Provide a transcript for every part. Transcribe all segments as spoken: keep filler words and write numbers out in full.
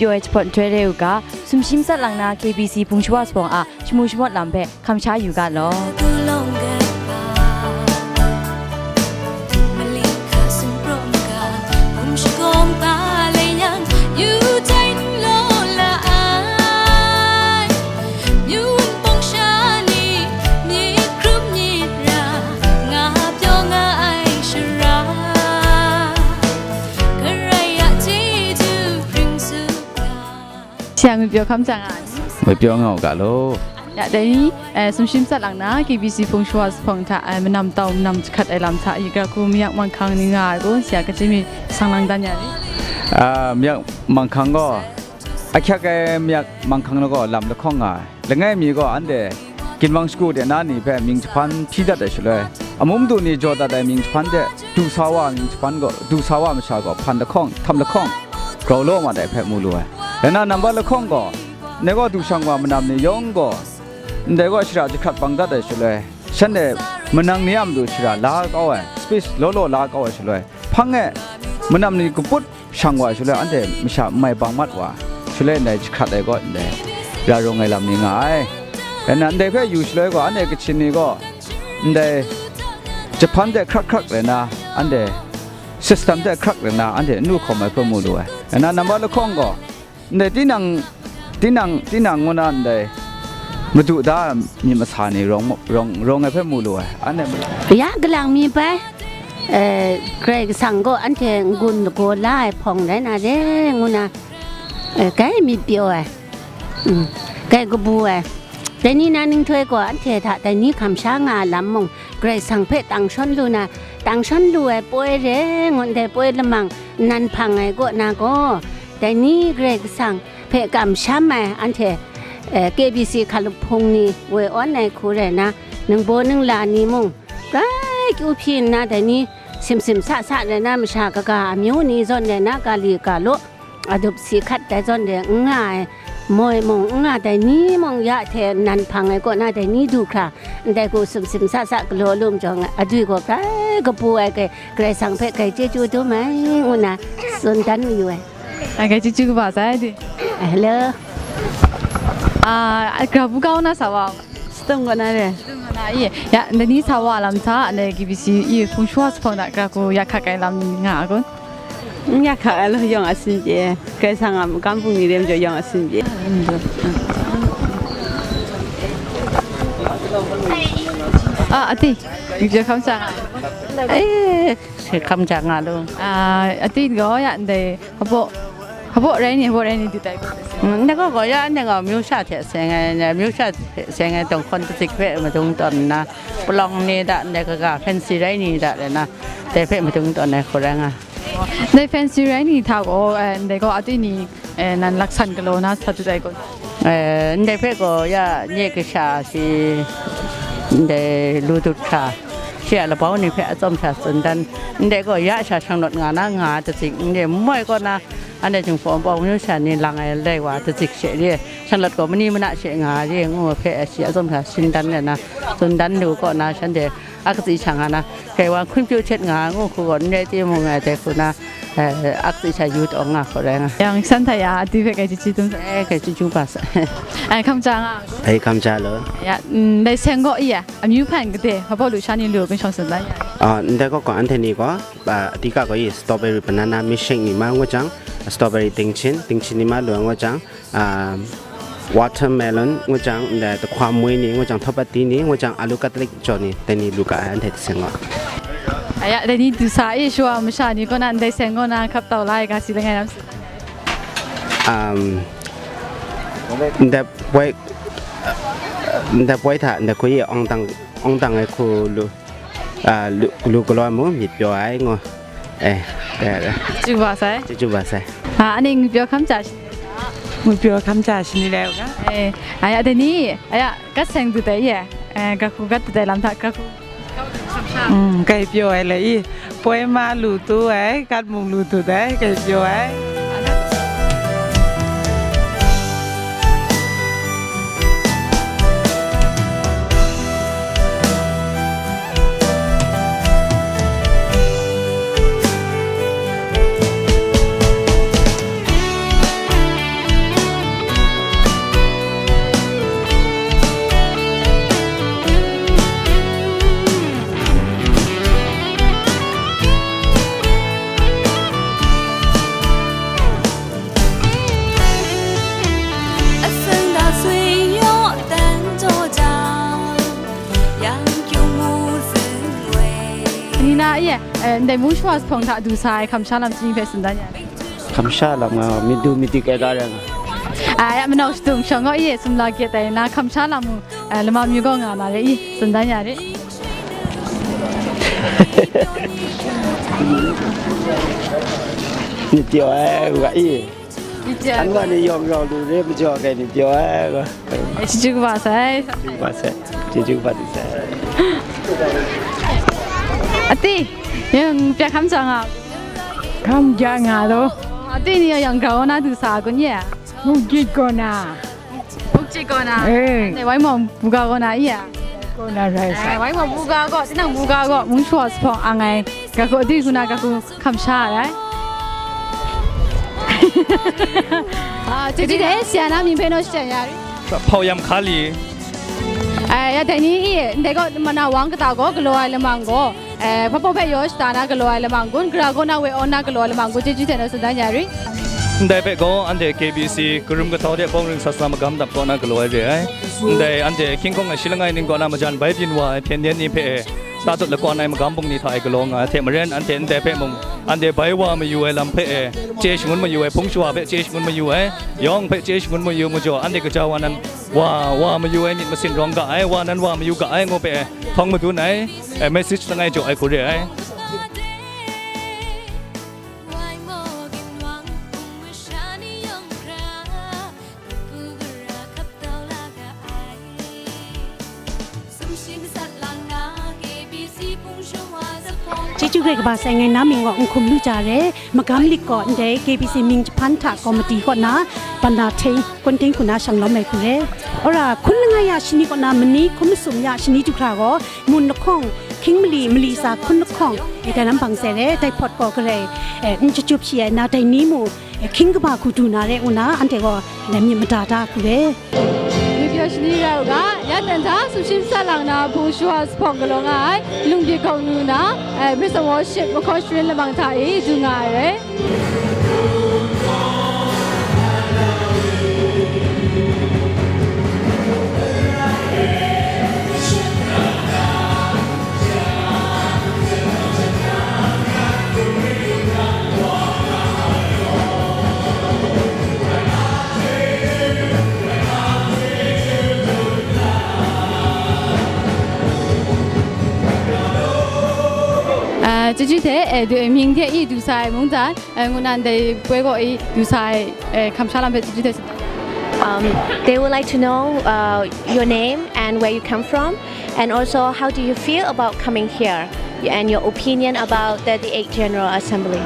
Pyaw ai jahpawt nhtoi re u ga, sumshi matsat lang na K B C Hpung Shawa Zuphpawng a shamu shamawt lam hpe hkam sha yu ga law. Shi a ngwi pyaw hkam jang a. Ngwi pyaw nga u ga law. Ya, dai ni, eh, sumshi matsat lang na, K B C Hpung Shawa Zuphpawng hta, eh, manam tau, manam jahkrat ai lam hta, i ga hku mayak manghkang ni nga ai kun, shi a kachyi mi sang lang dan ya ni. Ah, mayak manghkang gaw, ahkyak ai mayak manghkang gaw lam lahkawng nga ai. Langai mi gaw anhte ginwang shagu de na ni hpe mying jahpan hpyi dat ai shaloi, amu madu ni jaw dat ai mying jahpan hte du sa wa mying jahpan gaw, du sa wa masha gaw hpan lahkawng, htam lahkawng, grau law mat ai hpe mu lu ai. Rai nna, nambat lahkawng gaw, ndai gaw du shang wa manam ni yawng gaw, ndai gaw shara jahkrat bang dat ai shaloi, shanhte manang ni a matu shara la kau ai, speech law law la kau ai shaloi, hpang e manam ni kaput shang wa ai shaloi, anhte masha n mai bang mat wa, shaloi ndai jahkrat ai kaw ndai ra rawng ai lam ni nga ai. Rai nna, ndai hpe yu shaloi gaw, anhte Kachin ni gaw ndai jahpan hte hkrak hkrak rai nna, anhte system hte hkrak rai nna, anhte n du hkawm ai hpe mu lu ai. Rai nna, nambat lahkawng gaw, ndai tinang, tinang, tinang ngu na ndai madu da ai myit masa ni rawng, rawng, rawng ai hpe mu lu ai, anhte madu. Ya kalang mi bai, eh, Karai Kasang gaw anhte n-gun lagaw la ai hpawng rai na re, ngu na, eh, grai myit pyaw ai, mm, grai kabu ai. Dai ni na ninghtoi gaw anhte hta dai ni hkam sha nga ai lam mung, Karai Kasang hpe tang shawn lu na, tang shawn lu ai poi re, ngut ndai poi lamang nan hpang ai kaw na gaw, dai ni Karai Kasang hpe kamsham ai anhte, eh, K B C hkalup hpung ni woi awn ai hku rai na, ningbaw ningla ni mung, grai kyu hpyi nna dai ni simsim sa sa rai na, masha kaga amyu ni zawn rai na, ga li ga law, adup si hkat dai zawn de n nga ai, moi mung n nga dai ni mung ya hte nan hpang ai kaw na dai ni du hkra, ndai hku simsim sa sa galaw lu majaw nga, adwi gaw grai kabu ai, grai, Karai Kasang hpe grai chyeju dum ai, ngu na tsun dan mayu ai. Ai, grai chyeju kaba sai di. Hello. Ah, ai, gra bu kau na sa wa. Stung kaw na re. Stung kaw na, i. Ya, ndai ni sa wa lam hta, ndai K B C i Hpung Shawa Zuphpawng hta gra hku ya hkak ai lam nga a kun? N ya hkak ai law, yawng a sin chye. Karai Kasang a makam bungli re majaw yawng a sin chye. Ah, ati, ngwi pyaw hkam sha nga. Eh, hkam sha nga lu. Ah, ati gaw ya ndai, hpaw, hpaw rai ni, hpaw rai ni du tai. Mm, ndai gaw gaw ya, ndai gaw amyu sha hte seng ai, amyu sha hte seng ai dawng hkawn katsit hpe madung tawn nna, palawng ni hta, ndai kaga fancy rai ni hta rai na, dai hpe madung tawn ai hku rai nga. Ndai fancy rai ni hta gaw, eh, ndai gaw atwi ni, eh, nan laksan galaw na sa du tai gaw. Eh, ndai hpe gaw ya nye kasha shi, ndai lu dut hkra, shi a labau ni hpe atsawm sha tsun dan, ndai gaw ya sha shanglawt nga na nga ai katsit, ndai moi kaw na, anhte Jinghpaw Wunpawng myu sha ni lang ai lai wa ai katsit she re, shanglawt gaw mani mana she nga ai re ngu ai hpe shi atsawm sha tsun dan le na, tsun dan lu kaw na shanhte a katsi sha nga na, kai wa hkun pyaw htet nga ngu hku gaw n rai timung, ngai dai hku na, eh, a katsi sha yu taw nga hku rai nga. Yang shan hta ya, ati hpe kai chyeju dum sai. Eh, kai chyeju ba sai. Ai, hkam ja nga. Ai, hkam ja law. Ya, mm, ndai seng gaw i ya, amyu hpan gade, hpa baw lu sha ni lu, gun shawng tsun dan ya. Ah, ndai gaw gaw anhte ni gaw, ah, adika gaw i strawberry banana milkshake ni ma ngu jang, strawberry tingchin, tingchin ni ma lu ngu jang, ah, watermelon ngu jang, ndai tahkwa moi ni ngu jang, thawpat ti ni ngu jang, alu katlik jaw ni, dai ni lu ga ai, anhte hte seng gaw. Aya, dai ni du sa e, shawa masha ni kaw na, ndai seng kaw na hkap tau la ai ga si langai lam si. Um, ndai poi, ndai poi hta, ndai hku i awng dang, awng dang ai hku lu. Ah, lu, lu galaw ai mung myit pyaw ai ngu. Eh, eh, eh. Chyeju ba sai. Chyeju ba sai. Ah, ani ngwi pyaw hkam ja shi. Ngwi pyaw hkam ja shi ni lai u ga? Eh, aya dai ni, aya, gat seng du dai ye. Eh, gat hku gat du dai lam hta, gat hku. Mm, kai pyaw ai le i. Poi ma lu tu ai, gat mung lu tu dai, kai pyaw ai. Aye, eh, ndai mung shawa zuphpawng hta du sa ai kamsham lam chyeju hpe tsun dan ya. Kamsham lam nga, myit du myit dik ai ga rai nga. Ai, ya manau shadung shawng gaw, ye, sumla gyet ai na kamsham lam mung, eh, lama myu gaw nga na re i, tsun dan ya re. Myit du ai ga i. Myit du ai. Anwa ni yawng yawng lu re, majaw ai ni pyaw ai ga. Eh, chyeju kaba sai. Chyeju kaba sai. Chyeju kaba di sai. Ati, yang pya kam sa nga. Kam ja nga lo. Ati ni yang grau na du sa kun ye. Mung jit ko na. Mung jit ko na. Eh. Ne wai mo buga ko na iya. Ko na rai sa. Eh, wai mo buga ko, tinang buga ko, mung shawa zuphpawng ang ai. Ga ko di guna ga ku kamsham ai. Ah, chyeju de, siya na mying hpe naw shajang ya ri. Hpau yam hka li. Eh, ya dai ni i, ndai gaw mana wang kata gaw galaw ai lamang gaw, eh, hpapaw hpe yaw shada na galaw ai lamang gun, gara gaw na we awn na galaw ai lamang gun, chyeju hte naw tsun dan ya ri. Ndai hpe gaw anhte K B C karum kahtau de bawng ring sat sa magam dap kaw na galaw ai re ai. Ndai anhte hkying hkawng ai shi langai ning kaw na majan bai byin wa ai hpyen yen ni hpe e, tatut lakwan ai magam bungli hta e galaw nga ai hte maren, anhte ndai hpe mung, anhte bai wa mayu ai lam hpe e, chye shangun mayu ai, hpung shawa hpe chye shangun mayu ai, yawng hpe chye shangun mayu majaw, anhte kaja wa nan wa, wa mayu ai myit masin rawng ga ai, wa nan wa mayu ga ai ngu hpe e, htawng madun ai, e, message langai jaw ai hku re ai. Chyeju grai kaba sai ngai na mying gaw n hkum lu ja re, magam lik gaw ndai K B C mying jahpan hta komati kaw na, bana htei, kawnteng hku na shang lawm ai hku re. Ora, hkun langai ya shani kaw na mani hkum masum ya shani du hkra gaw, mun lahkawng, hkying mali, mali tsa hkun lahkawng, e, dai lam bang sai re, dai hpawt gaw garai, e, n jajup shi ai na dai ni mu, e, hkying kaba hku du na re ngu na, anhte gaw dai myit mada da hku re. Ngwi pyaw shani rai u ga, ya dan hta sumshi masat lang na hpung shawa zuphpawng galaw nga ai, lungbyit hkawng nu na, eh, Praise and Worship mahkaw sharin lamang hta e du nga ai re. Ah, chyeju hte, eh, du, mying hte i du sa ai mungdan, eh, ngu nan dai poi gaw i du sa ai, eh, kamsham lam hpe chyeju hte tsun. Um, they would like to know, uh, your name and where you come from, and also how do you feel about coming here, and your opinion about the thirty-eighth General Assembly.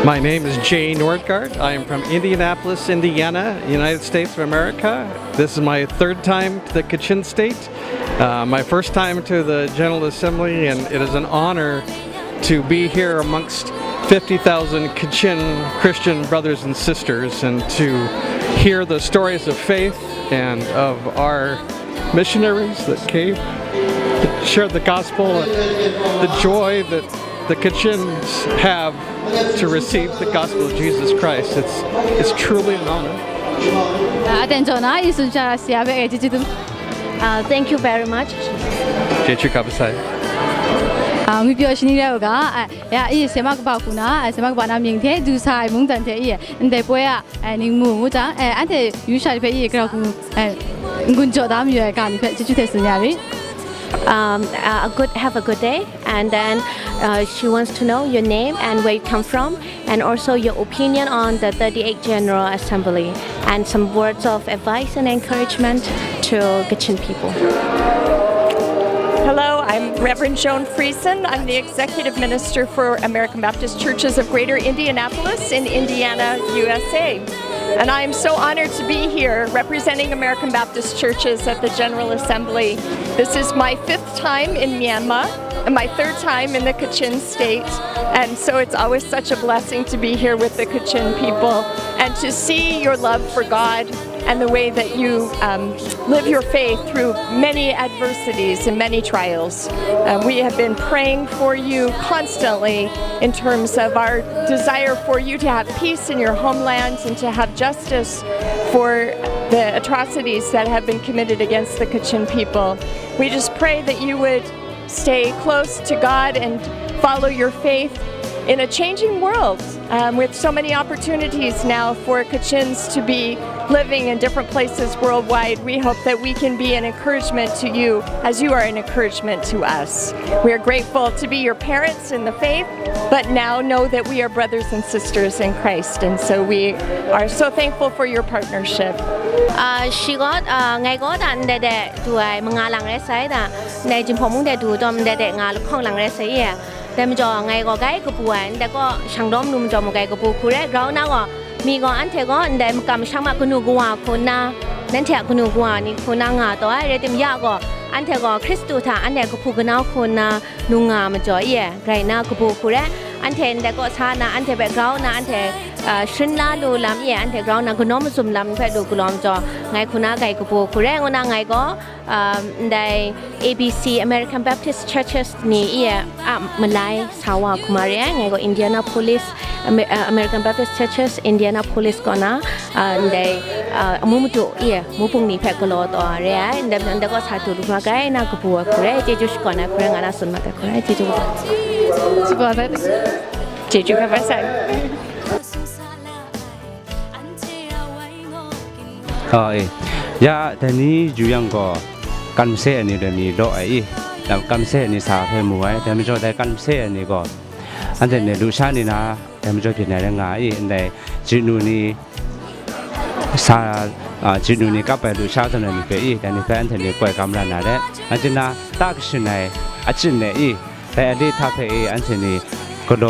My name is Jay Nordgaard. I am from Indianapolis, Indiana, United States of America. This is my third time to the Kachin State. Uh, my first time to the General Assembly, and it is an honor to be here amongst fifty thousand Kachin Christian brothers and sisters and to hear the stories of faith and of our missionaries that came, that shared the gospel, and the joy that the Kachins have to receive the gospel of Jesus Christ. It's, it's truly an honor. Aten jaw na, i tsun sha ra si a hpe, eh, chyeju dum. Uh, thank you very much. Chyeju kaba sai. Ah, ngwi pyaw shani rai u ga, ah, ya, i sema kaba hku na, ah, sema kaba na mying hte, du sa ai mungdan hte i, ndai poi a, eh, ningmu ngu jang, eh, anhte yu sha hpe i, grau hku, eh, n-gun jaw da mayu ai ga ni hpe, chyeju hte tsun ya ri. Um, uh, a good, have a good day, and then, uh, she wants to know your name and where you come from, and also your opinion on the thirty-eighth General Assembly, and some words of advice and encouragement to Kachin people. Hello, I'm Reverend Joan Friesen. I'm the Executive Minister for American Baptist Churches of Greater Indianapolis in Indiana, U S A. And I am so honored to be here representing American Baptist churches at the General Assembly. This is my fifth time in Myanmar and my third time in the Kachin State. And so it's always such a blessing to be here with the Kachin people and to see your love for God and the way that you, um, live your faith through many adversities and many trials. Uh, we have been praying for you constantly in terms of our desire for you to have peace in your homeland and to have justice for the atrocities that have been committed against the Kachin people. We just pray that you would stay close to God and follow your faith in a changing world, um, with so many opportunities now for Kachins to be living in different places worldwide. We hope that we can be an encouragement to you as you are an encouragement to us. We are grateful to be your parents in the faith, but now know that we are brothers and sisters in Christ, and so we are so thankful for your partnership. အာ၊ ရှိကော၊ အာ၊ ငယ်ကောတၢ် အန်ဒဲဒဲတူဝဲ မင်္ဂလာရယ်ဆိုင်တာ၊ နေကျင်ဖော်မှုတဲ့တူတော့ အန်ဒဲဒဲငါလခေါင်လင်ရယ်ဆိုင်ရဲ့၊ ဒါမကျော် ငယ်ကော ဂိုင်းကပူဝဲ အန်ဒဲကော ရှန်တော်မနုမကျော် မူဂိုင်းကပူခုရဲ ground နားကော မီးကော အန်ထဲကော အန်ဒဲမကမ်ရှမ်းမကနူကွာခုနာ၊ နန်ထဲကနူကွာနီခုနာ ငါတော့ ရဲတင်ရကော အန်ထဲကော ခရစ်တုထ အန်ထဲကပူကနာခုနာ နုငါမကျော်ရဲ့ ဂိုင်းနာကပူခုရဲ အန်ထဲ အန်ဒဲကော ဆာနာ အန်ထဲပဲ ground နာ အန်ထဲ အာ၊ ရှင်းလာလိုလမ်းရဲ့ အန်ထဲ ground နာ ကနောမစုံလမ်းဖဲလူကလောမ်ကျော် ငိုင်းခုနာ ဂိုင်းကပူခုရဲ ငိုင်းနာ ငိုင်းကော အာ၊ ဒိုင် A B C American Baptist Churches နီရဲ့ အာ၊ မလိုက်ဆာဝါခုမရဲ ငိုင်းကော Indianapolis Amer- အာ၊ American Baptist Churches Indianapolis ကောနာ၊ အာ၊ ဒိုင် အာ၊ အမှုမတူရဲ့ မူပုံနီဖဲကလောတော့ရဲ အန်ဒဲ အန်ဒဲကော ဆာတူလူမဂိုင်းနာကပူဝဲခုရဲ ကျေးဇူးရှိကောနာ ခုရဲ ငါနာစွန်မတ်ခုရဲ ကျေးဇူးပါ။ ကျေးဇူးပါပဲ။ ကျေးဇူးပဲပဲဆိုင်။ ဟောအေး။ ယတနည်းယူရန်ကော ကံမစဲအနည်းလည်းမီးတော့အေး။ ဒါကံမစဲအနည်းစာဖဲမူဝဲ ဒါမကျော်တဲ့ကံမစဲအနည်းကော အန်တဲ့နဲ့လူရှားနေနာ ဒါမကျော်ဖြစ်နေတယ်ငါအေး အန်တဲ့ဂျူနူနီ စာ၊ အာ၊ ဂျူနူနီကပ်ပဲလူရှားသနနီပဲအေး ဒါနီပဲအန်တဲ့နဲ့ကွဲကံရနာတဲ့ အန်တနာတကရှင်နိုင် အချစ်နဲ့အေး แต่อันนี้ถ้าเพเออันเชนีกโด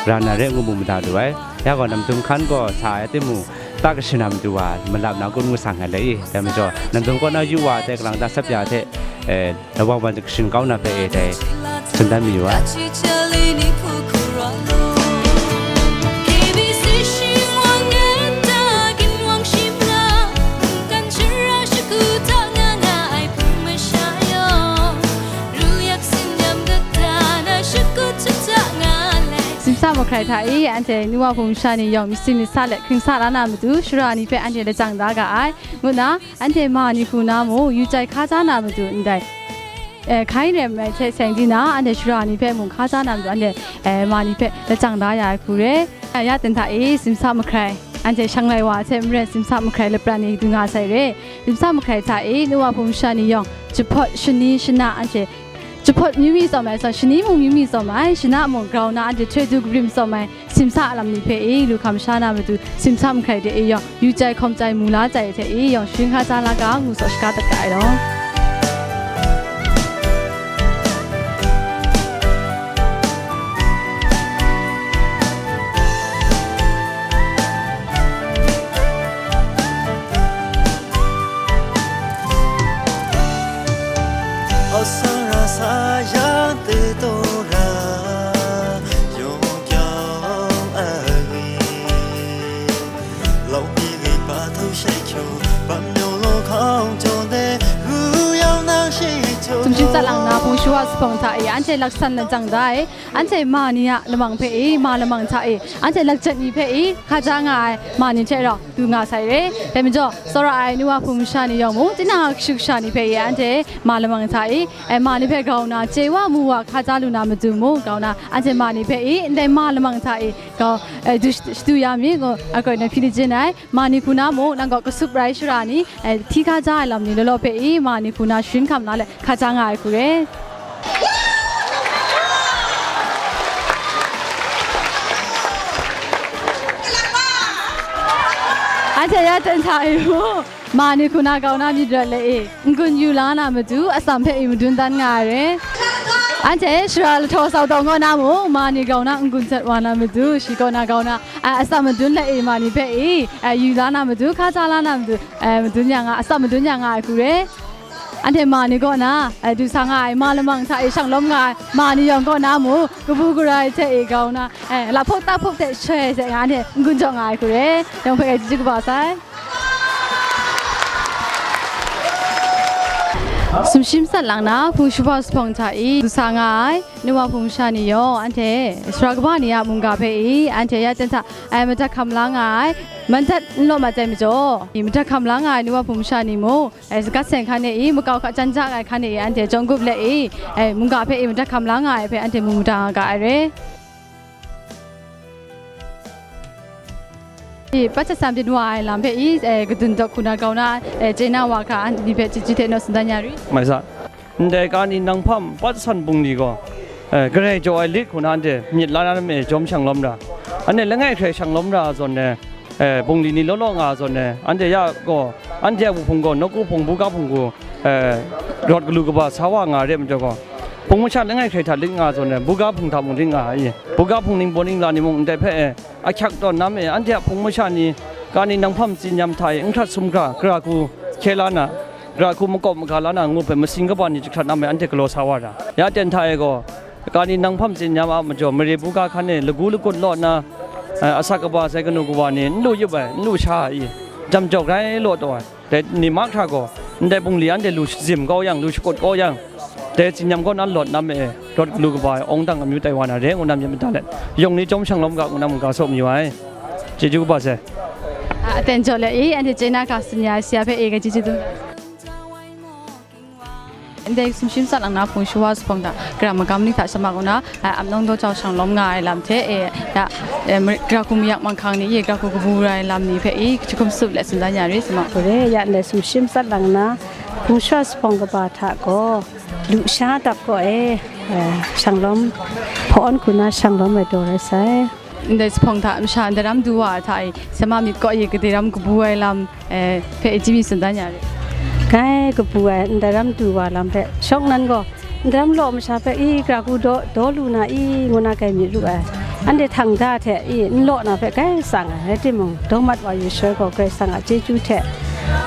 รานาเรงูมูมาดาดูไว้ ยาก่อนนำทุมคันก็สายติมูตากระชินนำดูว่ามันหลับหนาวกุ้นงูสั่งไงเลย แต่มันจะนำทุมก็น่าอยู่ว่าแต่กำลังตาสับยาเท เออ ระวังวันจะกระชินเก้านาเพเอแต่สุนทรมีอยู่ว่า Simsa makrai hta e, anhte nu wa hpung masha ni yawng myit sin myit sa let hkring sa la na matu, shara ni hpe anhte lajang da ga ai, ngu nna, anhte ma ni hku na mung, yu chyai hkaja na matu ndai, eh, hkai rem ai hte seng di na, anhte shara ni hpe mung hkaja na matu, anhte, eh, ma ni hpe lajang da ya ai hku re. Ya, ya ten hta e, simsa makrai, anhte shanglai wa ai hte maren simsa makrai lapran ni du nga sai re. Simsa makrai hta e, nu wa hpung masha ni yawng, jahpawt, shani, shana, anhte jahpawt myu mi tsawm ai, sa shani mung myu mi tsawm ai, shana mung grau na anhte htoi du kabrim tsawm ai, simsa a lam ni hpe e, lu hkam sha na matu, simsa makrai de e yawng, yu chyai hkawm chyai mu la chyai hte e yawng, sharin hkaja la ga, ngu tsaw shaga dat ga ai law. สมชิงจัดหลังนา พงชูวาสพงษ์ hta e, anhte laksan lajang da ai, anhte ma ni a lamang hpe e, ma lamang hta e, anhte lakjat ni hpe e, hkaja nga ai ma ni hte rau du nga sai re. Dai majaw, tsawra ai nu wa hpung masha ni yawng mung, tinang a kashu kasha ni hpe e, anhte ma lamang hta e, e, ma ni hpe grau nna, chye wa mu wa hkaja lu na matu mung, grau nna, anhte ma ni hpe e, ndai ma lamang hta e, grau, e, du, shadu ya mi, ngu, a kaw na hpyi ni jin ai, ma ni hku na mung, nang kaw kasup rai shara ni, e, hti hkaja ai lam ni law law hpe e, ma ni hku na sharin hkam la let, hkaja nga ai hku re. Anhte ya ten hta e mu, ma ni hku na grau na myit rat le e, n-gun yu la na matu, atsam hpe e madun dan nga ai re. Anhte shara lahtaw sau taw ngaw na mung, ma ni grau na n-gun sat wa na matu, shi kaw na grau na, a, atsam madun le e, ma ni hpe e, a, yu la na matu, hkaja la na matu, a, madun ya nga, atsam madun ya nga ai hku re. Anhte ma ni kaw na, e, du sa nga ai, ma lamang hta e shang lawm nga ai, ma ni yawng kaw na mung, kabu gara ai hte e grau na, e, lahpawt tahpawt hte shoi hte nga, anhte n-gun jaw nga ai hku re, yawng hpe chyeju kaba sai. Sumshi matsat lang na, hpung shahpawng hta i du sa nga ai, nu wa hpung masha ni yawng, anhte sara kaba ni a mungga hpe i, anhte ya ten hta, ai, madat hkam la nga ai, madat n law mat ai majaw, i madat hkam la nga ai nu wa hpung masha ni mung, ai, sagat seng hkan e i, makau hka jan ja ai hkan e i, anhte chyawm gup let i, ai, mungga hpe i, madat hkam la nga ai hpe anhte mu mada nga ga ai re. I, Pachat Sam din wa ai lam hpe i, eh, kadun dawk hku na grau na, eh, chye na wa hkra, anhte ni hpe chyeju hte naw tsun dan ya ri. Mai sa, ndai kani nang hpam Pachat Sam bungli gaw, eh, Karai jaw ai lit hku na anhte myit la na me jawm shang lawm ra, anhte langai hkrai shang lawm ra zawn e, eh, bungli ni law law nga zawn e, anhte ya gaw, anhte a wuhpung gaw nawku hpung, buga hpung hku, eh, rawt galu kaba sa wa nga re majaw gaw, hpung masha langai hkrai hta lit nga zawn e, buga hpung hta mung lit nga ai. Buga hpung ningbaw ningla ni mung ndai hpe, eh, ahkyak tawn na me, anhte a hpung masha ni, kani nang hpam tsin yam hta e, n hkrat sumhkra, gara hku hkye la na, gara hku makawp maga la na ngu hpe, masing kaba ni jahkrat na me, anhte galaw sa wa ra. Ya ten hta e gaw, kani nang hpam tsin yam a majaw, mare buga hkan e lagu lagut law nna, eh, asak kaba sai kanu kawa ni n lu yup ai, n lu sha ai, jam jau grai law taw ai. Dai ni mahkra gaw, ndai bungli anhte lu shazim kau yang, lu shakut kau yang, dai tsin yam kaw na lawt na me e, rawt lu kaba ai awng dang amyu tai wa na re, ngu na myit mada let, yawng ni chyawm shang lawm ga, ngu na mungga saw mayu ai. Chyeju kaba sai. A, aten jaw let i, anhte chye na ga tsun ya ai, si ya hpe e, ga chyeju dum. Ndai sumshi matsat lang na hpung shahpawng hta, gara magam ni hta shamak ngu na, a, amnawng daw jau shang lawm nga ai lam hte, e, ya, e, mare-, gara hku mayak manghkang ni, e, gara hku kabu rai lam ni hpe i, jahkum sup let tsun dan ya ri, shamak. Hkure, ya ndai sumshi matsat lang na, hpung shahpawng kaba hta gaw, lusha dap gaw e, e, shang lawm, hpawn hku na shang lawm ai daw rai sai. Ndai jahpawng hta masha ndaram du wa ai hta e, sa ma myit kaw e, gade ram kabu ai lam, eh, hpe e, chyeju tsun dan ya re. Kai kabu ai ndaram du wa lam hpe, shawng nnan gaw, ndaram law masha hpe, i, gara hku daw, daw lu na i, ngu na kai myit lu ai. Anhte htang da hte, i, n law na hpe kai tsang ai, rai timung, daw mat wa yu shaloi gaw, Karai Kasang a chyeju hte,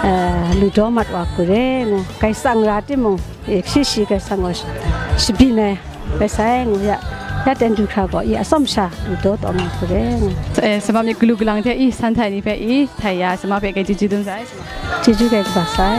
eh, lu daw mat wa hku re, ngu, kai tsang ra timung, e, shi shi Karai Kasang gaw sh-, shabyin ai, rai sai, ngu ya, ya ten du hkra gaw, i, atsawm sha lu daw taw nga hku re, ngu. Eh, sa ma myit galu galang hte, i, san htai ni hpe, i, htai ya, sa ma hpe kai chyeju dum sai. Chyeju kai kaba sai.